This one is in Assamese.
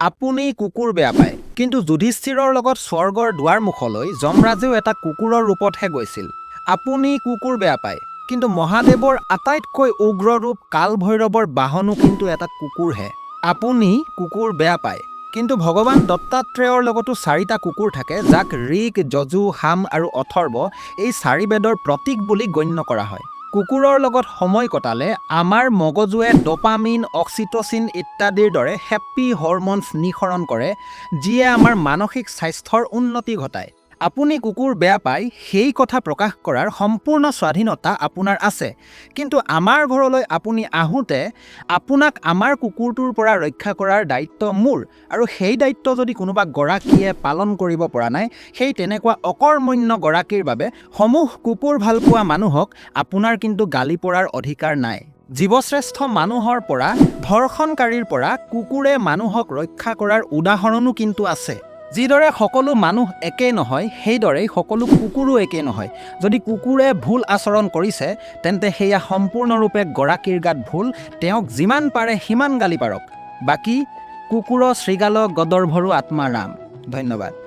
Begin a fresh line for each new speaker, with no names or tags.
আপুনি কুকুৰ বেয়া পায়, কিন্তু যুধিষ্ঠিৰৰ লগত স্বৰ্গৰ দুৱাৰমুখলৈ যমৰাজেও এটা কুকুৰৰ ৰূপতহে গৈছিল। আপুনি কুকুৰ বেয়া পায়, কিন্তু মহাদেৱৰ আটাইতকৈ উগ্ৰ ৰূপ কালভৈৰৱৰ বাহনো কিন্তু এটা কুকুৰহে। আপুনি কুকুৰ বেয়া পায়, কিন্তু ভগৱান দত্তাত্ৰেয়ৰ লগতো চাৰিটা কুকুৰ থাকে, যাক ঋক, যজু, সাম আৰু অথৰ্ব এই চাৰি বেদৰ প্ৰতীক বুলি গণ্য কৰা হয়। কুকুৰৰ লগত সময় কটালে আমাৰ মগজুৱে ডপামিন, অক্সিট'চিন ইত্যাদিৰ দৰে হেপ্পী হৰম'নছ নিঃসৰণ কৰে, যিয়ে আমাৰ মানসিক স্বাস্থ্যৰ উন্নতি ঘটায়। আপুনি কুকুৰ বেয়া পায়, সেই কথা প্ৰকাশ কৰাৰ সম্পূৰ্ণ স্বাধীনতা আপোনাৰ আছে। কিন্তু আমাৰ ঘৰলৈ আপুনি আহোঁতে আপোনাক আমাৰ কুকুৰটোৰ পৰা ৰক্ষা কৰাৰ দায়িত্ব মোৰ আৰু সেই দায়িত্ব যদি কোনোবা গৰাকীয়ে পালন কৰিব পৰা নাই, সেই তেনেকুৱা অকৰ্মণ্য গৰাকীৰ বাবে সমূহ কুকুৰ ভালপোৱা মানুহক আপোনাৰ কিন্তু গালি পৰাৰ অধিকাৰ নাই। জীৱশ্ৰেষ্ঠ মানুহৰ পৰা, ধৰ্ষণকাৰীৰ পৰা কুকুৰে মানুহক ৰক্ষা কৰাৰ উদাহৰণো কিন্তু আছে। যিদৰে সকলো মানুহ একেই নহয়, সেইদৰেই সকলো কুকুৰো একেই নহয়। যদি কুকুৰে ভুল আচৰণ কৰিছে, তেন্তে সেয়া সম্পূৰ্ণৰূপে গৰাকীৰ গাত ভুল। তেওঁক যিমান পাৰে সিমান গালি পাৰক। বাকী কুকুৰ শৃগাল গৰ্দভৰো আত্মা ৰাম। ধন্যবাদ।